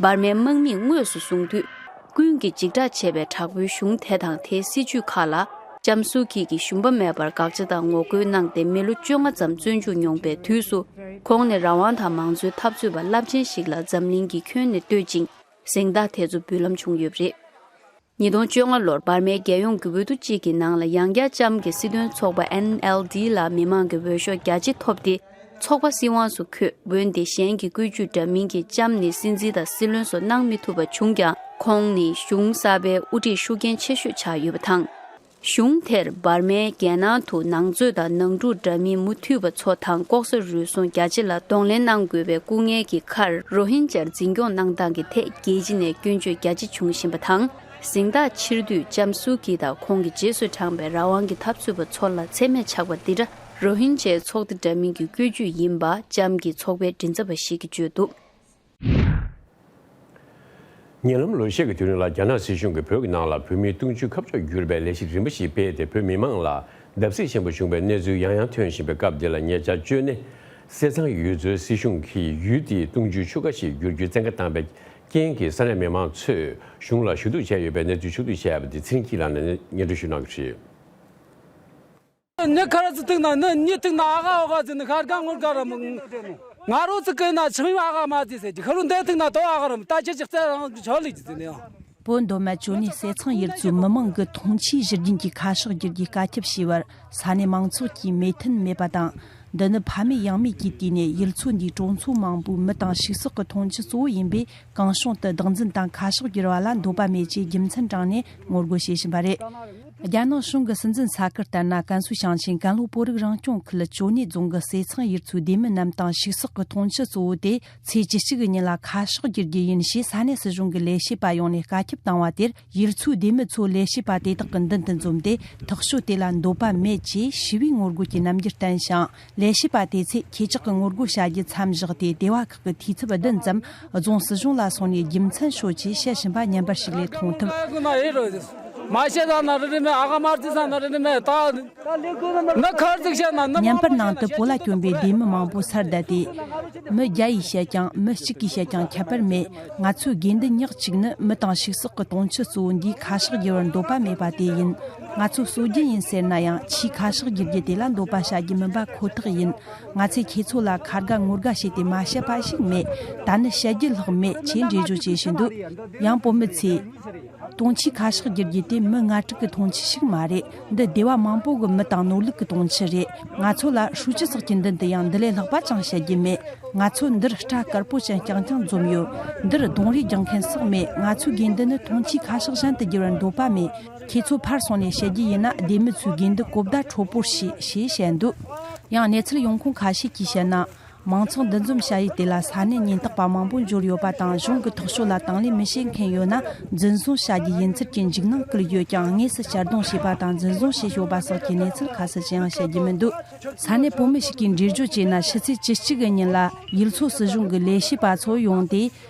འབར་མའི་དམག་མིས་དངོས་སུ་བཟུང་དུས། ཀུན་གྱིས་འཇིགས་སྐྲག་བྱེད་པའི་དྲག་པོའི་གཞུང་དེ་དང་དེའི་སྲིད་ཇུས་ཁག་ལ་ལྕམ་སུའུ་ཀི་གིས་ཞུམ་པ་མེད་པར་དགག་བྱ་དང་ངོ་རྒོལ་གནང་སྟེ་མི་ལོ་བཅོ་ལྔ་ཙམ་བཙོན་འཇུག་མྱོང་པའི་དུས་སུ། ཁོང་ནི་རང་དབང་དང་མང་གཙོའི་འཐབ་རྩོད་པ་རླབས་ཆེན་ཞིག་ལ་འཛམ་གླིང་གིས་ཁྱོན་ནས་བསྟོད་ཅིང་གཟེངས་རྟགས་དེ་ཚོ་འབུལ་ལམ་བྱུང་ཡོད་པ་རེད། ཉིས་སྟོང་བཅོ་ལྔ་ལོར་འབར་མའི་རྒྱལ་ཡོངས་ཀྱི་འོས་བསྡུ་གཅིག་གི་ནང་ལ་ཡང་བསྐྱར་ལྕམ་གྱི་སྲིད་དོན་ཚོགས་པ་ཨེན་ཨེལ་ཌི་ལ་མི་མང་གི་འོས་ཤོག་རྒྱ་ཆེ་ཐོབ་སྟེ། ཚོགས་པ་སྲིད་དབང་སུ་འཁོད། འོན་ཏེ་གཞན་གྱི་བཀོད་ཇུས་འདྲ་མིན་གྱིས་ལྕམ་ནི་སྲིད་འཛིན་དང་སྲིད་བློན་སོགས་གནང་མི་ཐུབ་པ་བྱུང་ཀྱང་། ཁོང་ནི་གཞུང་གསར་པའི་དབུ་ཁྲིད་ཤུགས་རྐྱེན་ཆེ་ཤོས་ཆགས་ཡོད་པ་དང་། གཞུང་དེར་འབར་མའི་རྒྱལ་ནང་དུ་ནང་རྩོད་དང་ནང་འཁྲུག་འདྲ་མིན་མུ་མཐུད་པ་ཚོ་དང་ལྐོག་ཟ་རུལ་སུངས་རྒྱ་ཆེ་ལ་གདོང་ལེན་གནང་དགོས་པའི་སྐུ་ངལ་གྱི་ཁར། རོ་ཧིན་ཇར་འཛིན་སྐྱོང་གནང་སྟངས་ཀྱི་ཐད་རྒྱལ་སྤྱི་ནས་སྐྱོན་བརྗོད་རྒྱ་ཆེ་བྱུང་བཞིན་པ་དང་། གཟེངས་རྟགས་ཕྱིར་བསྡུས་ལྕམ་སུའུ་ཀི་དང་ཁོང་གི་རྗེས་སུ་འབྲངས་པའི་རང་དབང་གི་འཐབ་རྩོད་པ་ཚོ་ལ་མཚན་སྨད་ཆགས་པ་འདི་འདྲ་རོ་ཧིན་ཇའི་ཚོགས་སྡེ་འདྲ་མིན་གྱི་བཀོད་ཇུས་ཡིན་པ་ལྕམ་གྱི་ཚོགས་པའི་མགྲིན་ཚབ་པ་ཞིག་གིས་བརྗོད་འདུག། ཉེ་ལམ་ལོ་ཤས་ཀྱི་དུས་རིང་ལ་རྒྱ་ནག་སྲིད་གཞུང་གིས་བོད་ཀྱི་ནང་ལ་བོད་མིའི་གཏུག་རྒྱུའི་ཁ་ཕྱོགས་བསྒྱུར་བའི་ལས་གཞི་རིམ་པ་ཞིག་སྤེལ་ཏེ། བོད་མི་མང་ལ་བརྡབ་གསིག་ཆེན་པོ་བྱུང་བའི་གནས་ཚུལ་ཡང་ཡང་ཐོན་བཞིན་པའི་སྐབས་འདི་ལ། ཉེ་ཆར་ཅོ་ནེ་ཟས་གཙང་ཡུལ་ཚོའི་སྲིད་གཞུང་གིས་ཡུལ་དེའི་གཏུག་རྒྱུའི་ཆུ་ཁ་ཞིག་བསྒྱུར་རྒྱུའི་བཙན་བཀའ་བཏང་བའི་རྐྱེན་གྱིས་ས་གནས་མི་མང་ཚོས་གཞུང་ལ་ཞུ་གཏུག་བྱས་ཡོད་པའི་གནས་ཚུལ་ཕྱོགས་བསྡུས་བྱས་པ་འདི་ཚེ་རིང་སྐྱིད་ལགས་ནས་སྙན་སྒྲོན་ཞུ་གནང་གི་རེད། ནི་ཁ་ར་ཙི་ཐུག་ན་ནི་ཉི་ཐུག་ན་ཨ་ག་ཨོ་ག་ཙི་ནི་ཁར་ག་ངོར་ག་ར་མི། ང་རོ་ཙི་ཀེ་ན་ཆང་ཡོ་ཨ་ག་མ་ཙི་ཟེར་གི་ཁ་རུ་འདེ་ཐུག་ན་དོ་ཨ་ག་ར་མི་ད་ཁྱེད་ཅག་རྩེ་རང་གི་ཆོ་ལི་ཙི་ནི་ཡང་། བོད་མདོ་སྨད་ཅོ་ནེ་ཟས་གཙང་ཡུལ་ཚོའི་མི་མང་གི་འཐུང་ཆུའི་བཞུར་རྒྱུན་གྱི་ཁ་ཕྱོགས་བསྒྱུར་རྒྱུའི་བཀའ་ཁྱབ་བྱས་པར་ས་གནས་མང་ཚོགས་ཀྱིས་མོས་མཐུན་མེད་པ་དང་། འདི་ནི་ཕ་མེས་ཡང་མེས་ཀྱི་དུས་ནས་ཡུལ་ཚོ་འདིའི་གྲོང་ཚོ་མང་པོའི་མི་དང་ཕྱུགས་ཟོག་གི་འཐུང་ཆུ་གཙོ་བོ་ཡིན་པས། གང་བྱུང་དུ་བདག་འཛིན་དང་ཁ་ཕྱོགས་བསྒྱུར་བ་ལ་འདོད་པ་མེད་ཅེས་རྒྱུ་མཚན་དྲངས་ནས་ངོ་རྒོལ་བྱེད་བཞིན་པ་རེད། རྒྱ་ནག་གཞུང་གི་སྲིད་འཛིན་ས་ཁུལ་ལྟར་ན། ཀན་སུའུ་ཞིང་ཆེན་ཀན་ལྷོ་བོད་རིགས་རང་སྐྱོང་ཁུལ་ཅོ་ནེ་རྫོང་གི་ཟས་གཙང་ཡུལ་ཚོའི་སྡེ་མི་རྣམས་དང་ཕྱུགས་ཟོག་གི་འཐུང་ཆུ་གཙོ་བོ་དེ་ཚེས་བཅུ་གཅིག་གི་ཉིན་ལ་ཁ་ཕྱོགས་བསྒྱུར་རྒྱུ་ཡིན་ཞེས་ས་གནས་སྲིད་གཞུང་གི་ལས་བྱེད་པ་ཡོངས་ནས་བཀའ་ཁྱབ་བཏང་བ་དེར། ཡུལ་ཚོའི་སྡེ་མི་ཚོ་ལས་བྱེད་པ་དེ་དག་གི་མདུན་དུ་འཛོམས་ཏེ། ཐག་གཅོད་དེ་ལ་འདོད་པ་མེད་ཅེས་ཞི་བའི་ངོ་རྒོལ་གྱི་རྣམ་འགྱུར་བསྟན་ཞིང་། ལས་བྱེད་པ་དེ་ཚོས་ཁྱེད་ཅག་གི་ངོ་རྒོལ་བྱ་རྒྱུ་མཚམས་བཞག་སྟེ། སྡེ་བ་ཁག་གི་འཐུས་ཚབ་བདུན་ཙམ་རྫོང་སྲིད་གཞུང་ལ་སོང་ནས་རྒྱུ་མཚན་ཤོད་ཅེས་བཤད་བཞིན་པ་ཉན་པར་ཞིག་ལས་མཐོང་ཐུབ། མ་བཤད་ད་ན་རི་རི་མེད། ཨ་ག་མར་ཙི་ས་ན་རི་རི་མེད་ད། ན་ཁར་ཙིག་བཤད་ན་ན། ཉན་པར་ནང་དུ་བོད་ལ་བསྐྱོན་པའི་སྡེ་མི་མང་པོ་སར་བསྡད་དེ། མི་བརྒྱ་ཡིས་བཤད་ཀྱང་མི་གཅིག་གིས་བཤད་ཀྱང་ཁྱད་པར་མེད། ང་ཚོའི་དགོས་འདུན་ཉག་གཅིག་ནི་མི་དང་ཕྱུགས་ཟོག་གི་འཐུང་ཆུ་གཙོ་བོ་འདིའི་ཁ་ཕྱོགས་བསྒྱུར་བར་འདོད་པ་མེད་པ་དེ་ཡིན། ང་ཚོ་གསོ་རྒྱུ་ཡིན་ཟེར་ན་ཡང་ཆུའི་ཁ་ཕྱོགས་བསྒྱུར་རྒྱུ་དེ་ལ་འདོད་པ་བྱ་རྒྱུ་མིན་པ་ཁོ་ཐག་ཡིན། ང་ཚོས་ཁྱེད་ཚོ་ལ་ཁ་དགའ་ངོ་དགའ་བྱས་ཏེ་མ་བཤད་པ་ཞིག་མེད། ད་ནི་བཤད་རྒྱུ་ལྷག་མེད་ཅེས་འགྲེལ་བརྗོད་བྱེད་བཞིན་འདུག། ཡང་བོད་མི་ཚོས། དུང་ཆུའི་ཁ་ཕྱོགས་བསྒྱུར་རྒྱུ་དེ་མི་ལྔ་དྲུག་གི་འཐུང་ཆུ་ཞིག་མ་རེད། འདི་སྡེ་བ་མང་པོ་གི་མི་དང་ནོར་ལུག་གི་འཐུང་ཆུ་རེད། ང་ཚོ་ལ་ཧྲུའུ་ཅི་སོགས་ཀྱི་མདུན་དུ་ཡང་འདི་ལས་ལྷག་པ་ཅང་བཤད་རྒྱུ་མེད། ང་ཚོ་འདིར་སྐྲ་དཀར་པོ་ཅན་རྐྱང་རྐྱང་འཛོམས་ཡོད། འདིར་གདོང་རིས་རྒྱག་མཁན་སོགས་མེད། ང་ཚོའི་དགོས་འདུན་ནི་དུང་ཆུའི་ཁ་ཕྱོགས་གཞན་དུ་བསྒྱུར་བར་འདོད་པ་མེད། ཁྱེད་ཚོ་ཕར་སོང་ནས་བཤད་རྒྱུ་ཡིན་ན་སྡེ་མི་ཚོའི་དགོས་འདུན་གོ་བརྡ་འཕྲོད་པོར་བྱོས་ཞེས་བཤད་འདུག། ཡང་གནས་ཚུལ་ཡོང་ཁུངས་ཁ་ཤས་ཀྱིས་བཤད་ན། མང་ཚོགས་འདུ་འཛོམས་བྱ་ཡུལ་དེ་ལ་ས་གནས་ཉེན་རྟོག་པ་མང་པོ་འབྱོར་ཡོད་པ་དང་། གཞུང་གི་ཐག་གཅོད་ལ་དང་ལེན་མི་བྱེད་མཁན་ཡོད་ན་འཛིན་བཟུང་བྱ་རྒྱུ་ཡིན་ཚུལ་གྱི་འཇིགས་སྣང་བསྐུལ་ཡོད་ཀྱང་། དངོས་སུ་གཅར་རྡུང་བྱས་པ་དང་འཛིན་བཟུང་བྱས་ཡོད་པ་སོགས་ཀྱི་གནས་ཚུལ་ཁ་གསལ་ཅི་ཡང་བཤད་རྒྱུ་མི་འདུག། ས་གནས་བོད་མི་ཞིག་གིས་འགྲེལ་བརྗོད་བྱས་ན། ཕྱི་ཚེས་བཅུ་གཅིག་གི་ཉིན་ལ་ཡུལ་ཚོ་སྲིད་གཞུང་གི་ལས་བྱེད་པ་ཚོ་ཡོང་སྟེ།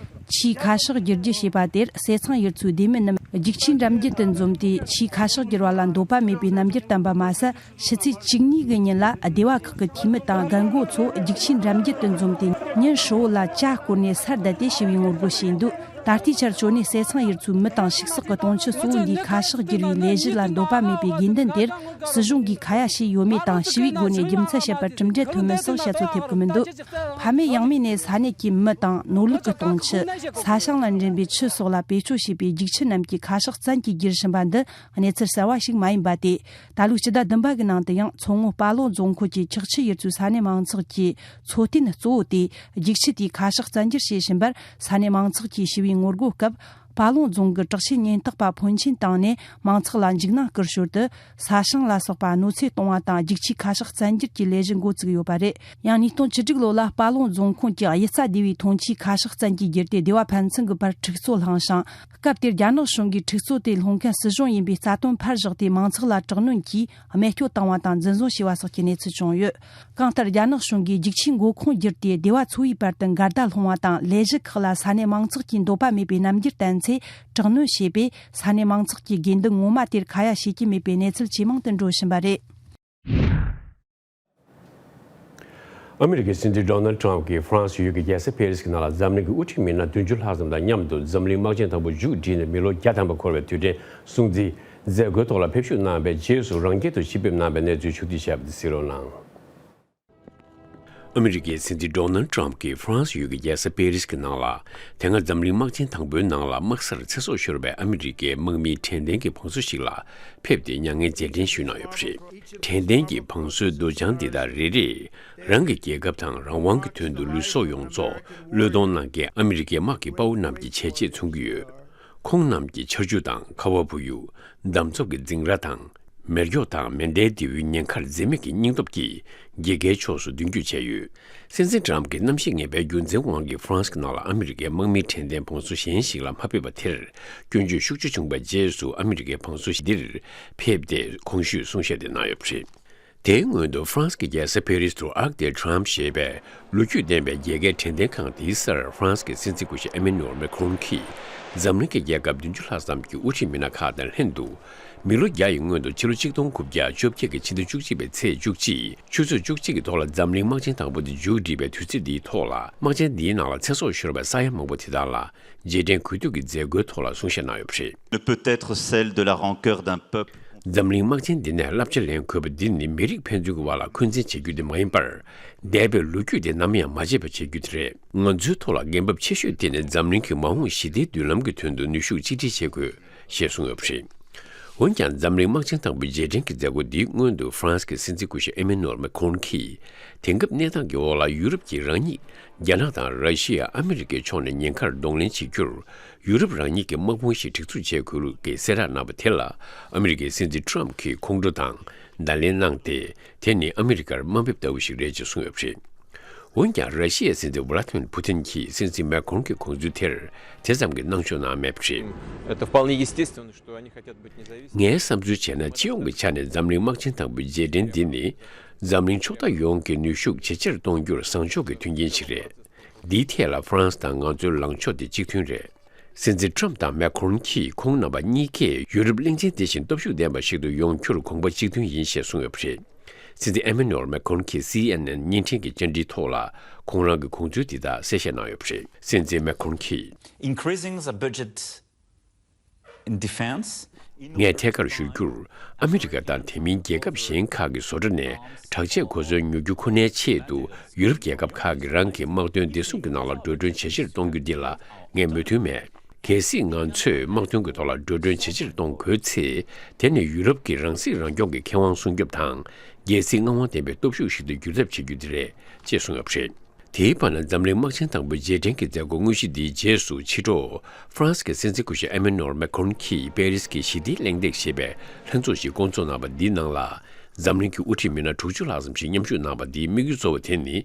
ཆུའི་ཁ་ཕྱོགས་བསྒྱུར་རྒྱུ་ཞེས་པ་དེར་ཟས་གཙང་ཡུལ་ཚོའི་སྡེ་མི་རྣམས་རྒྱུག་ཆུའི་འགྲམ་རྒྱུད་དུ་འཛོམས་ཏེ། ཆུའི་ཁ་ཕྱོགས་བསྒྱུར་བ་ལ་འདོད་པ་མེད་པའི་རྣམ་འགྱུར་བསྟན་པ་མ་ཟད། ཕྱི་ཚེས་བཅུ་གཉིས་ཀྱི་ཉིན་ལ་སྡེ་བ་ཁག་གི་འཐུས་མི་དང་རྒན་རྒོན་ཚོ་རྒྱུག་ཆུའི་འགྲམ་རྒྱུད་དུ་འཛོམས་ཏེ། ཉིན་ཧྲིལ་བོ་ལ་ཇ་བསྐོལ་ནས་སར་བསྡད་དེ་ཞི་བའི་ངོ་རྒོལ་བྱས་འདུག། ད་ལྟའི་ཆར་ཅོ་ནེ་ཟས་གཙང་ཡུལ་ཚོའི་མི་དང་ཕྱུགས་ཟོག་གི་འཐུང་ཆུ་གཙོ་བོ་འདིའི་ཁ་ཕྱོགས་བསྒྱུར་བའི་ལས་གཞི་ལ་འདོད་པ་མེད་པའི་དགོས་འདུན་དེར་སྲིད་གཞུང་གིས་ཁ་ཡ་བྱས་ཡོད་མེད་དང་། ཞི་བའི་སྒོ་ནས་རྒྱུ་མཚན་བཤད་པར་གྲུབ་འབྲས་ཐོན་མིན་སོགས་བཤད་ཚོད་ཐེབས་ཀྱི་མི་འདུག། ཕ་མེས་ཡང་མེས་ནས་ས་གནས་ཀྱི་མི་དང་ནོར་ལུག་གི་འཐུང་ཆུ། ས་ཞིང་ལ་འདྲེན་པའི་ཆུ་སོགས་ལ་བེད་སྤྱོད་བྱེད་པའི་རྒྱུག་ཆུ་རྣམས་ཀྱི་ཁ་ཕྱོགས་བཙན་གྱིས་བསྒྱུར་བཞིན་པ་འདི་གནས་ཚུལ་གསར་བ་ཞིག་མ་ཡིན་པ་སྟེ། ད་ལོའི་སྤྱི་ཟླ་བདུན་པ་གི་ནང་དུ་ཡང་མཚོ་སྔོན་དཔའ་ལོང་རྫོང་ཁོངས་ཀྱི་ཁྱག་ཆུ་ཡུལ་ཚོའི་ས་གནས་མང་ཚོགས་ཀྱི་འཚོ་རྟེན་གཙོ་བོ་དེ་རྒྱུག་ཆུ་དེའི་ཁ་ཕྱོགས་བཙན་སྒྱུར་བྱེད་བཞིན་པར། ས་གནས་མང་ཚོགས་ཀྱིས་ཞི་བའི་ངོ་རྒོལ་སྐབས། དཔའ་ལོང་རྫོང་གི་དྲག་ཆས་ཉེན་རྟོག་པ་ཕོན་ཆེན་བཏང་ནས་མང་ཚོགས་ལ་འཇིགས་སྣང་སྐུལ་ཞོར་དུ། ས་ཞིང་ལ་སོགས་པ་གནོད་འཚེ་གཏོང་བ་དང་རྒྱུག་ཆུའི་ཁ་ཕྱོགས་བཙན་སྒྱུར་གྱི་ལས་གཞི་འགོ་བཙུགས་ཡོད་པ་རེད། ཡང་ཉིས་སྟོང་བཅུ་དྲུག་ལོ་ལ་དཔའ་ལོང་རྫོང་ཁོངས་ཀྱི་གཡུལ་རྩྭ་སྡེ་བའི་འཐུང་ཆུའི་ཁ་ཕྱོགས་བཙན་གྱིས་བསྒྱུར་ཏེ། སྡེ་བ་ཕན་ཚུན་གྱི་བར་འཁྲུག་རྩོད་བསླངས་ཤིང་། སྐབས་དེར་རྒྱ་ནག་གཞུང་གིས་འཁྲུག་རྩོད་དེ་སློང་མཁན་སྲིད་གཞུང་ཡིན་པའི་རྩ་དོན་ཕར་བཞག་སྟེ། མང་ཚོགས་ལ་དྲག་གནོན་གྱིས་རྨས་སྐྱོན་བཏང་བ་དང་འཛིན་བཟུང་བྱས་པ་སོགས་ཀྱི་གནས་ཚུལ་བྱུང་ཡོད། གང་ལྟར། རྒྱ་ནག་གཞུང་གིས་རྒྱུག་ཆུའི་མགོ་ཁུངས་བསྒྱུར་ཏེ། སྡེ་བ་ཚོ་བའི་བར་དུ་འགལ་ཟླ་སློང་བ་དང་། ལས་གཞི་ཁག་ལ་ས་གནས་མང་ཚོགས་ཀྱིས་འདོད་པ་མེད་པའི་རྣམ་འགྱུར་བསྟན་ ཚེ་དྲག་གནོན་བྱས་པས། ས་གནས་མང་ཚོགས་ཀྱིས་དགོས་འདུན་ངོ་མ་དེར་ཁ་ཡ་བྱེད་ཀྱི་མེད་པའི་གནས་ཚུལ་ཇེ་མང་དུ་འགྲོ་བཞིན་པ་རེད། ཨ་མི་རི་ཀའི་སྲིད་འཛིན་ཌོ་ནལ་ཊམ་གྱིས་ཧྥ་རན་སི་ཡུལ་གྱི་རྒྱལ་ས་ཕེ་རིས་ཀྱི་ནང་ལ་འཛམ་གླིང་གི་དབུ་ཁྲིད་མི་སྣ་བདུན་ཅུ་ལྷག་ཙམ་དང་མཉམ་དུ་འཛམ་གླིང་དམག་ཆེན་དང་པོ་མཇུག་བསྒྲིལ་ནས་མི་ལོ་བརྒྱ་ཐམ་པ་འཁོར་བའི་དུས་དྲན་སྲུང་བརྩིའི་མཛད་སྒོའི་ཐོག་ལ་ཕེབས་ཞུགས་གནང་བའི་རྗེས་སུ་རང་སྐྱིད་དུ་ཆེད་ཕེབས་གནང་བའི་གནས་ཚུལ་ཕྱོགས་བསྡུས་བྱས་པ་དེ་གཟིགས་རོགས་གནང་། ཨ་མི་རི་ཀའི་སྲིད་འཛིན་ཌོ་ནལ་ཊམ་གྱིས་ཧྥ་རན་སི་ཡུལ་གྱི་རྒྱལ་ས་པེ་རིས་ཀྱི་ནང་ལ། དེ་སྔ་འཛམ་གླིང་དམག་ཆེན་དང་པོའི་ནང་ལ་དམག་སར་ཚེ་སྲོག་ཤོར་བའི་ཨ་མི་རི་ཀའི་དམག་མིའི་དྲན་རྟེན་གྱི་བང་སོ་ཞིག་ལ་ཕེབས་ཏེ་མྱ་ངན་རྗེས་དྲན་ཞུས་གནང་ཡོད་པ་རེད། དྲན་རྟེན་གྱི་བང་སོའི་རྡོ་བྱང་འདི་དག་རེ་རེས་རང་གི་རྒྱལ་ཁབ་དང་རང་དབང་གི་དོན་དུ་ལུས་སྲོག་ཡོངས་རྫོགས་བློས་གཏོང་གནང་མཁན་ཨ་མི་རི་ཀའི་དམག་གི་དཔའ་བོ་རྣམས་ཀྱི་བྱས་རྗེས་མཚོན་གྱི་ཡོད། ཁོང་རྣམས་ཀྱི་ཆར་ཆུ་དང་ཁ་བ་བུ་ཡུག་འདམ་རྫབ་ཀྱི་འཛིང་ར་དང་། མེ་སྒྱོགས་དང་མེ་མདའི་མདེའུའི་ཉེན་ཁར་འཛེམ་མེད་ཀྱི་སྙིང་སྟོབས་ཀྱིས་རྒྱལ་ཁའི་ཕྱོགས་སུ་མདུན་སྐྱོད་བྱས་ཡོད། སྲིད་འཛིན་ཊམ་གྱི་རྣམ་ཤེས་ངན་པའི་རྒྱུ་མཚན་དབང་གིས་ཧྥ་རན་སི་ནང་ལ་ཨ་མི་རི་ཀའི་དམག་མིའི་དྲན་རྟེན་བང་སོ་གཞན་ཞིག་ལ་མ་ཕེབས་པ་དེར་སྐྱོན་བརྗོད་ཤུགས་ཆེ་བྱུང་བའི་རྗེས་སུ་ཨ་མི་རི་ཀའི་བང་སོ་འདིར་ཕེབས་ཏེ་གོང་ཞུས་གསུང་བཤད་དེ་གནང་ཡོད་པ་རེད། དེའི་སྔོན་དུ་ཧྥ་རན་སི་གི་རྒྱལ་ས་ཕེ་རིས་དུ་Arc de Triomphe ཞེས་པའི་ལོ་རྒྱུས་ལྡན་པའི་རྒྱལ་ཁའི་དྲན་རྟེན་ཁང་དེའི་སར་ཧྥ་རན་སི་གི་སྲིད་འཛིན་སྐུ་ཞབས་ཨེ་མེ་ནུ་ཨེལ་མེ་ཁོ་རོན་གྱིས་འཛམ་གླིང་གི་རྒྱལ་ཁབ་བདུན་ཅུ་ལྷག་ཙམ་གྱི་དབུ་ཁྲིད་མི་སྣ་ཁག་དང་ལྷན་དུ། མི་ལོ་བརྒྱ་ཡི་སྔོན་དུ་ཕྱི་ལོ་གཅིག་སྟོང་དགུ་བརྒྱ་བཅོ་བརྒྱད་ཀྱི་ཕྱི་ཟླ་བཅུ་གཅིག་པའི་ཚེས་བཅུ་གཅིག་ཆུ་ཚོད་བཅུ་གཅིག་གི་ཐོག་ལ་འཛམ་གླིང་དམག་ཆེན་དང་པོ་དེ་མཇུག་བསྒྲིལ་བའི་དུས་ཚིགས་འདིའི་ཐོག་ལ། དམག་ཆེན་འདིའི་ནང་ལ་ཚེ་སྲོག་ཤོར་བའི་ས་ཡ་མང་པོ་དེ་དག་ལ་རྗེས་དྲན་གུས་འདུད་ཀྱི་མཛད་སྒོའི་ཐོག་ལ་གསུང་བཤད་གནང་ཡོད་པ་རེད། Ne peut être celle de la rancœur d'un peuple. འཛམ་གླིང་དམག་ཆེན་འདི་ནས་བསླབ་བྱ་ལེན་དགོས་པ་འདི་ནི་མི་རིགས་ཕན་ཚུན་གྱི་དབར་ལ་འཁོན་འཛིན་བྱེད་རྒྱུ་དེ་མ་ཡིན་པར། འདས་པའི་ལོ་རྒྱུས་དེ་ནམ་ཡང་མ་བརྗེད་པ་བྱེད་རྒྱུ་དེ་རེད། ང་ཚོའི་ཐོག་ལ་འགན་བབ་ཆེ་ཤོས་དེ་ནི་འཛམ་གླིང་གི་མ་འོངས་ཞི་བདེའི་མདུན་ལམ་གྱི་དོན་དུ་ནུས་ཤུགས་གཅིག་སྒྲིལ་བྱེད་དགོས། ཞེས་གསུངས་ཡོད་པ་རེད། འོན་ཀྱང་འཛམ་གླིང་དམག་ཆེན་དང་པོའི་རྗེས་དྲན་གྱི་མཛད་སྒོ་འདིའི་སྔོན་དུ་ཧྥ་རན་སི་གི་སྲིད་འཛིན་སྐུ་ཞབས་ཨེ་མེ་ནུ་ཨེལ་མེ་ཁོ་རོན་གྱིས། དེང་སྐབས་གནས་སྟངས་ཀྱི་འོག་ལ་ཡུ་རོབ་ཀྱིས་རང་ཉིད་རྒྱ་ནག་དང་ར་ཤི་ཡ་ཨ་མི་རི་ཀའི་ཕྱོགས་ནས་ཉེན་ཁར་གདོང་ལེན་བྱེད་རྒྱུར་ཡུ་རོབ་རང་ཉིད་ཀྱི་དམག་དཔུང་ཞིག་སྒྲིག་འཛུགས་བྱེད་དགོས་ལུགས་ཀྱི་གསལ་བསྒྲགས་གནང་བ་དེ་ལ་ཨ་མི་རི་ཀའི་སྲིད་འཛིན་ཊམ་གྱིས་ཁོང་ཁྲོ་དང་བརྡ་ལན་གནང་སྟེ། དེ་ནི་ཨ་མི་རི་ཀར་དམའ་འབེབས་ལྟ་བུ་ཞིག་རེད་ཅེས་གསུངས་ཡོད་པ་རེད། འོན་ཀྱང་། ར་ཤི་ཡའི་སྲིད་འཛིན་ཝ་ལ་ཏི་མིར་ཕུ་ཏིན་གྱིས་སྲིད་འཛིན་མེ་ཁོན་གྱི་དགོངས་ཚུལ་དེར་དེ་ཙམ་གྱི་སྣང་ཆུང་གནང་མེད་པ་རེད། Это вполне естественно, что они хотят быть независимыми. ངའི་བསམ་ཚུལ་བྱས་ན། སྤྱི་ཡོངས་ཀྱི་ཆ་ནས་འཛམ་གླིང་དམག་ཆེན་དང་པོའི་རྗེས་དྲན་འདི་ནི། འཛམ་གླིང་ཕྱོགས་མཐའ་ཡོངས་ཀྱི་ནུས་ཤུགས་ཇེ་ཆེར་གཏོང་རྒྱུར་བཟང་ཕྱོགས་ཀྱི་མཐུན་རྐྱེན་ཞིག་རེད། འདིའི་ཐད་ལ་ཧྥ་རན་སི་དང་ང་ཚོའི་ལངས་ཕྱོགས་དེ་གཅིག་མཐུན་རེད། སྲིད་འཛིན་ཊམ་དང་མེ་ཁོན་གྱིས་ཁོང་རྣམ་པ་གཉིས་ཀས་ཡུ་རོབ་གླིང་ཆེན་དེ་བཞིན་སྟོབས་ཤུགས་ལྡན་པ་ཞིག་ཏུ་ཡོང་རྒྱུར་དགོངས་པ་གཅིག་མཐུན་ཡིན་ཞེས་གསུངས་ཡོད་པ་རེད། སྲིད་འཛིན་ཨེ་མེ་ནུ་ཨེལ་མེ་ཁོན་གྱིས་སི་ཨེན་ཨེན་བརྙན་འཕྲིན་གྱི་བཅར་འདྲིའི་ཐོག་ལ་ཁོང་རང་གི་དགོངས་ཚུལ་འདི་དག་གསལ་བཤད་གནང་ཡོད་པ་རེད། སྲིད་འཛིན་མེ་ཁོན་གྱིས། Increasing the budget in defense. ངས་ཐད་ཀར་ཞུ་རྒྱུར། ཨ་མི་རི་ཀ་དང་དེ་མིན་རྒྱལ་ཁབ་གཞན་ཁག་གི་བཟོ་གྲྭ་ནས་དྲག་ཆས་གོ་མཚོན་ཉོ་རྒྱུ་ཁོ་ནའི་ཆེད་དུ་ཡུ་རོབ་རྒྱལ་ཁབ་ཁག་གིས་རང་གི་དམག་དོན་བདེ་སྲུང་གི་ནང་ལ་འགྲོ་གྲོན་ཇེ་ཆེར་གཏོང་རྒྱུ་འདི་ལ་ངས་མོས་མཐུན་མེད། གལ་སྲིད་ང་ཚོས་དམག་དོན་གྱི་ཐོག་ལ་འགྲོ་གྲོན་ཇེ་ཆེར་གཏོང་དགོས་ཚེ། དེ་ནི་ཡུ་རོབ་ཀྱི་རང་སྲིད་རང་སྐྱོང་གི་ཁེ་དབང་སྲུང་སྐྱོབ་དང་། རྒྱལ་སྲིད་མངའ་དབང་ལྡན་པའི་སྟོབས་ཤུགས་ཤིག་ཏུ་འགྱུར་ཐབས་བྱེད་རྒྱུ་དེ་རེད་ཅེས་གསུངས་ཡོད་པ་རེད། དེའི་བར་ན། འཛམ་གླིང་དམག་ཆེན་དང་པོའི་རྗེས་དྲན་གྱི་མཛད་སྒོ་དངོས་གཞི་འདིའི་རྗེས་སུ་ཕྱི་དྲོ། ཧྥ་རན་སི་གི་སྲིད་འཛིན་སྐུ་ཞབས་ཨེ་མེ་ནུ་ཨེལ་མེ་ཁོན་གྱིས་པེ་རིས་ཀྱི་ཞི་བདེའི་གླེང་སྟེགས་ཞེས་པའི་ལྷན་ཚོགས་ཤིག་བསྐོང་ཚོགས་གནང་བ་འདིའི་ནང་ལ། འཛམ་གླིང་གི་དབུ་ཁྲིད་མི་སྣ་དྲུག་ཅུ་ལྷག་ཙམ་ཞིག་མཉམ་ཞུགས་གནང་བ་འདིའི་དམིགས་ཡུལ་གཙོ་བོ་དེ་ནི།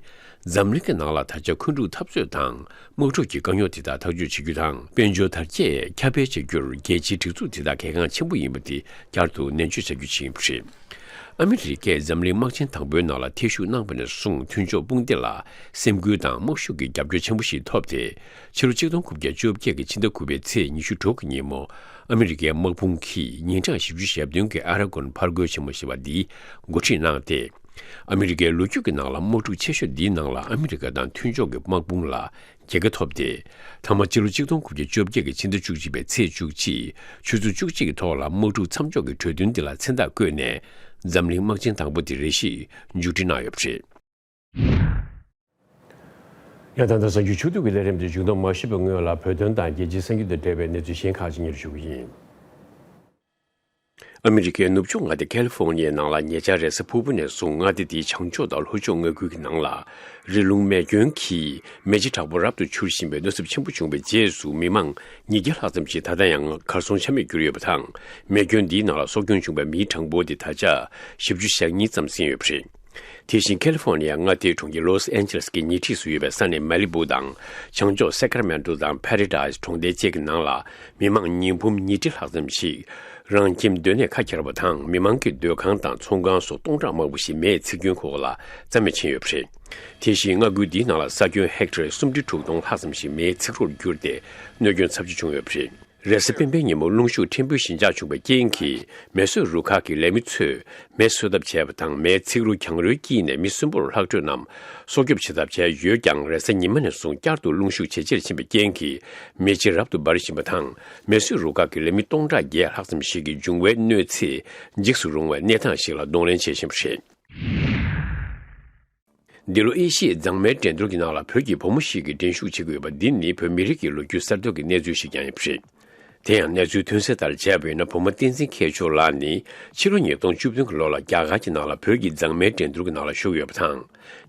འཛམ་གླིང་གི་ནང་ལ་ད་ཆ་འཁོན་འཁྲུག་འཐབ་རྩོད་དང་། དམག་འཁྲུག་གི་དཀའ་རྙོག་དེ་དག་ཐག་གཅོད་བྱེད་རྒྱུ་དང་། དཔལ་འབྱོར་དར་རྒྱས་ཁྱབ་སྤེལ་བྱ་རྒྱུར་རྒྱལ་སྤྱིའི་སྒྲིག་འཛུགས་དེ་དག་གལ་འགངས་ཆེན་པོ་ཡིན་པ་དེ་བསྐྱར་དུ་ནན་བརྗོད་བྱ་རྒྱུ་ཞིག་ཡིན་པ་རེད། ཨ་མི་རི་ཀས་འཛམ་གླིང་དམག་ཆེན་དང་པོའི་ནང་ལ་ཐེ་ཞུགས་གནང་བ་ནས་བཟུང་མཐུན་ཕྱོགས་དཔུང་སྡེ་ལ་སེམས་འགུལ་དང་དམག་ཤུགས་ཀྱི་རྒྱབ་སྐྱོར་ཆེན་པོ་ཞིག་ཐོབ་སྟེ། ཕྱི་ལོ་ཆིག་སྟོང་དགུ་བརྒྱ་བཅོ་བརྒྱད་ཀྱི་ཕྱི་ཟླ་དགུ་པའི་ཚེས་ཉི་ཤུ་དྲུག་གི་ཉིན་མོ། ཨ་མི་རི་ཀའི་དམག་དཔུང་གིས་ཉིན་གྲངས་བཞི་བཅུ་ཞེ་བདུན་གྱི་ཨ་ར་གོན་ཕར་རྒོལ་ཆེན་མོ་ཞེས་པ་འདི་འགོ་ཁྲིད་གནང་སྟེ། ཨ་མི་རི་ཀའི་ལོ་རྒྱུས་ཀྱི་ནང་ལ་དམག་འཁྲུག་ཆེ་ཤོས་འདིའི་ནང་ལ་ཨ་མི་རི་ཀ་དང་མཐུན་ཕྱོགས་ཀྱི་དམག་དཔུང་ལ་རྒྱལ་ཁ་ཐོབ་སྟེ། མཐའ་མ་སྤྱི་ལོ་ཆིག་སྟོང་དགུ་བརྒྱ་བཅོ་བརྒྱད་ཀྱི་ཕྱི་ཟླ་བཅུ་གཅིག་པའི་ཚེས་བཅུ་གཅིག་ཆུ་ཚོད་བཅུ་གཅིག་གི་ཐོག་ལ་དམག་འཁྲུག་མཚམས་འཇོག་གི་གྲོས་མཐུན་འདི་ལ་མཚན་རྟགས་བཀོད་ནས། འཛམ་གླིང་དམག་ཆེན་དང་པོ་དེ་རེ་ཞིག་མཇུག་སྒྲིལ་གནང་ཡོད་པ་རེད། ཡང་ད་ལྟ་གསར་འགྱུར་ཕྱོགས་བསྡུས་ཀྱི་ལས་རིམ་དེ་མཇུག་བསྡོམས་མ་ཞུས་པའི་སྔོན་ལ། བོད་དོན་དང་རྒྱལ་སྤྱིའི་གསར་འགྱུར་དང་འབྲེལ་བའི་གནས་ཚུལ་གཞན་ཁག་ཅིག་སྙན་སྒྲོན་ཞུ་གི་ཡིན། ཨ་མི་རི་ཀའི་ནུབ་ཕྱོགས་མངའ་སྡེ་ཁ་ལི་ཧྥོར་ནི་ཡའི་ནང་ལ་ཉེ་ཆར་རེས་གཟའ་ཕུར་བུ་ནས་བཟུང་མངའ་སྡེ་དེའི་བྱང་ཕྱོགས་དང་ལྷོ་ཕྱོགས་མངའ་ཁུལ་གྱི་ནང་ལ་རི་ཀླུང་མེ་སྐྱོན་གྱིས་མེ་ལྕེ་དྲག་པོ་རབ་ཏུ་འཕྱུར་བཞིན་པའི་གནོད་ཚབས་ཆེན་པོ་བྱུང་བའི་རྗེས་སུ། མི་མང་ཉིས་བརྒྱ་ལྷག་ཙམ་ཞིག་ད་ལྟ་ཡང་གར་སོང་ཆ་མེད་གྱུར་ཡོད་པ་དང་། མེ་སྐྱོན་འདིའི་ནང་ལ་སྲོག་སྐྱོན་བྱུང་བའི་མིའི་གྲངས་འབོར་དེ་ད་ཆ་བཞི་བཅུ་ཞེ་གཉིས་ཙམ་ཟིན་ཡོད་པ་རེད། དེ་བཞིན་ཁ་ལི་ཧྥོར་ནི་ཡ་མངའ་སྡེའི་གྲོང་ཁྱེར་ལོས་ཨན་ཇེ་ལེས་ཀྱི་ཉེ་འཁྲིས་སུ་ཡོད་པའི་ས་གནས་མ་ལི་བུ་དང་། བྱང་ཕྱོགས་སེ་ཀ་ར་མེན་ཏོ་དང་ཕ་རེ་ཌའེ་སི་གྲོང་རྡལ་བཅས་ཀྱི་ནང་ལ་མི་མང་ཉིས་འབུམ་ཉིས་ཁྲི་ལྷག་ཙམ་ཞིག་རང་ཁྱིམ་སྡོད་གནས་ཁ་འཁྱེར་བ་དང་། མི་མང་གི་སྡོད་ཁང་དང་ཚོང་ཁང་སོགས་སྟོང་ཕྲག་མང་པོ་ཞིག་མེའི་འཚིག་སྐྱོན་འོག་ལ་རྩ་མེད་ཕྱིན་ཡོད་པ་རེད། དེ་བཞིན་མངའ་ཁུལ་འདིའི་ནང་ལ་ས་ཁྱོན་ཧེག་ཊར་སུམ་ཁྲི་དྲུག་སྟོང་ལྷག་ཙམ་ཞིག་མེའི་འཚིག་རོར་གྱུར་ཏེ་གནོད་སྐྱོན་ཚབས་ཆེ་བྱུང་ཡོད་པ་རེད། རེས་གཟའ་སྤེན་པའི་ཉིན་མོ་རླུང་ཤུགས་ཕྲན་བུ་ཞན་ཆགས་བྱུང་བའི་རྐྱེན་གྱིས། མེ་གསོད་རུ་ཁག་གི་ལས་མི་ཚོས་མེ་གསོད་ཐབས་བྱས་པ་དང་། མེའི་ཚིག་རུ་གྱང་རོའི་དཀྱིལ་ནས་མི་གསོན་པོར་ལྷག་འཕྲོས་རྣམས་སྲོག་སྐྱོབ་བྱེད་ཐབས་བྱས་ཡོད་ཀྱང་། རེས་གཟའ་ཉི་མ་ནས་བཟུང་བསྐྱར་དུ་རླུང་ཤུགས་ཇེ་ཆེར་ཕྱིན་པའི་རྐྱེན་གྱིས། མེ་ལྕེ་རབ་ཏུ་འབར་བཞིན་པ་དང་། མེ་གསོད་རུ་ཁག་གི་ལས་མི་སྟོང་ཕྲག་བརྒྱད་ལྷག་ཙམ་ཞིག་གི་འབྱུང་བའི་གནོད་འཚེ་འཇིགས་སུ་རུང་བའི་གནས་སྟངས་ཤིག་ལ་གདོང་ལེན་བྱེད་བཞིན་པ་རེད། འདི་ལོ་ཨེ་ཤི་ཡའི་མཛངས་མའི་འགྲན་བསྡུར་གྱི་ནང་ལ་བོད་ཀྱི་བུ་མོ་ཞིག་གིས་འགྲན་ཞུགས་བྱེད་ཀྱི་ཡོད་པ་འདི་ནི་བོད་མི་རིགས་ཀྱི་ལོ་རྒྱུས་གསར་གཏོད་ཀྱི་གནས་ཚུལ་ཞིག་ཀྱང་ཡིན་པ་རེད། དེ་ཡང་གནས་ཚུལ་ཐོན་གསལ་ལྟར་བྱས་པ་ཡིན་ན། བུ་མོ་བསྟན་འཛིན་མཁས་མཆོག་ལགས་ནི་ཕྱི་ལོ་ཉིས་སྟོང་བཅུ་བདུན་གྱི་ལོ་ལ་རྒྱ་གར་གྱི་ནང་ལ་བོད་ཀྱི་མཛངས་མའི་འགྲན་བསྡུར་གྱི་ནང་ལ་ཞུགས་ཡོད་པ་དང་།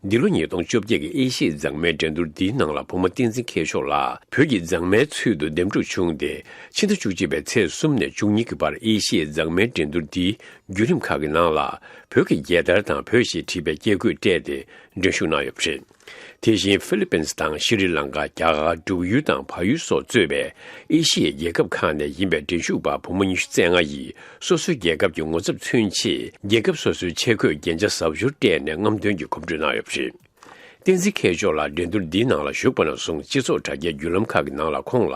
འདི་ལོ་ཉིས་སྟོང་བཅོ་བརྒྱད་ཀྱི་ཨེ་ཤི་ཡའི་མཛངས་མའི་འགྲན་བསྡུར་འདིའི་ནང་ལ་བུ་མོ་བསྟན་འཛིན་མཁས་མཆོག་ལགས་བོད་ཀྱི་མཛངས་མའི་ཚུལ་དུ་འདེམས་སྒྲུག་བྱུང་སྟེ། ཕྱི་ཟླ་བཅུ་གཅིག་པའི་ཚེས་གསུམ་ནས་བཅུ་གཉིས་ཀྱི་བར་ཨེ་ཤི་ཡའི་མཛངས་མའི་འགྲན་བསྡུར་འདིའི་བརྒྱུད་རིམ་ཁག་གི་ནང་ལ་བོད་ཀྱི་རྒྱལ་དར་དང་བོད་ཞེས་བྲིས་པའི་སྐྱེ་དགུའི་སྲས་དེ་འགྲན་ཞུགས་གནང་ཡོད་པ་རེད། དེ་བཞིན་ཧྥི་ལི་པིན་དང་ཤྲི་ལང་ཀ། རྒྱ་གར། འབྲུག་ཡུལ་དང་བལ་ཡུལ་སོགས་གཙོས་པའི་ཨེ་ཤི་ཡའི་རྒྱལ་ཁབ་ཁག་ནས་ཡིན་པའི་འགྲན་ཞུགས་པ་བུ་མོ་ཉི་ཤུ་རྩ་ལྔ་ཡིས་སོ་སོའི་རྒྱལ་ཁབ་ཀྱི་ངོ་ཚབ་མཚོན་ཆེད། རྒྱལ་ཁབ་སོ་སོའི་ཆས་གོས་རྒྱན་ཆ་གཟབ་ཤོས་སྤྲས་ནས་རྔམ་སྟོན་གྱི་གོམ་བགྲོད་གནང་ཡོད་པ་རེད། བསྟན་འཛིན་མཁས་མཆོག་ལགས་འགྲན་བསྡུར་འདིའི་ནང་ལ་ཞུགས་པ་ནས་བཟུང་། སྤྱི་ཚོགས་དྲ་རྒྱའི་བརྒྱུད་ལམ་ཁག་གི་ནང་ལ་ཁོང་ལ་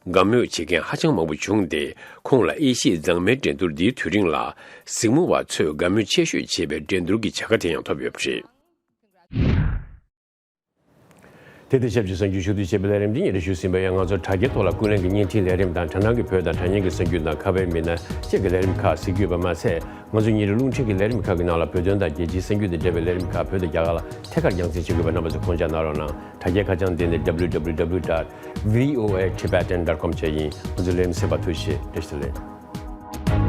དགའ་མོས་བྱེད་མཁན་ཧ་ཅང་མང་པོ་བྱུང་སྟེ། ཁོང་ལ་ཨེ་ཤི་ཡའི་མཛངས་མའི་འགྲན་བསྡུར་འདིའི་དུས་རིང་ལ་གཟིགས་མོ་བ་ཚོས་དགའ་མོས་ཆེ་ཤོས་བྱེད་པའི་འགྲན་བསྡུར་གྱི་བྱ་དགའ་དེ་ཡང་ཐོབ་ཡོད་པ་རེད། དེ་དང་ཆབས་ཅིག་གསར་འགྱུར་ཞུ་གཏུག་བྱེད་པའི་ལས་རིམ་འདི་ཉིན་རེ་ཞུ་ཟིན་པ་ཡང་། ང་ཚོ་དྲ་རྒྱའི་ཐོག་ལ་ཀུན་གླེང་གི་བརྙན་འཕྲིན་ལས་རིམ་དང་། དྲ་སྣང་གི་བོད་དང་དྲ་བརྙན་གྱི་གསར་འགྱུར་དང་། ཁ་པར་མི་སྣ་བཅས་ཀྱི་ལས་རིམ་ཁག་གཟིགས་རྒྱུ་ཡོད་པ་མ་ཟད། ང་ཚོ་ཉིན་རེ་རླུང་འཕྲིན་གྱི་ལས་རིམ་ཁག་གི་ནང་ལ་བོད་དོན་དང་རྒྱལ་སྤྱིའི་གསར་འགྱུར་དང་འབྲེལ་བའི་ལས་རིམ་ཁག་བོད་དང་རྒྱ་གར་ལ་ཐད་ཀར་རྒྱང་སྲིང་བྱེད་དགོས་པའི་རྣམ་པ་ཚོ་ཁོང་ཅག་གནང་རོགས་གནང་། དྲ་རྒྱའི་ཁ་བྱང་འདི་ནི་W W W dot V O A Tibetan dot com བཅས་ཡིན། ང་ཚོའི་ལས་རིམ་གསན་པར་ཐུགས་རྗེ་ཆེ། བཀྲ་ཤིས་བདེ་ལེགས།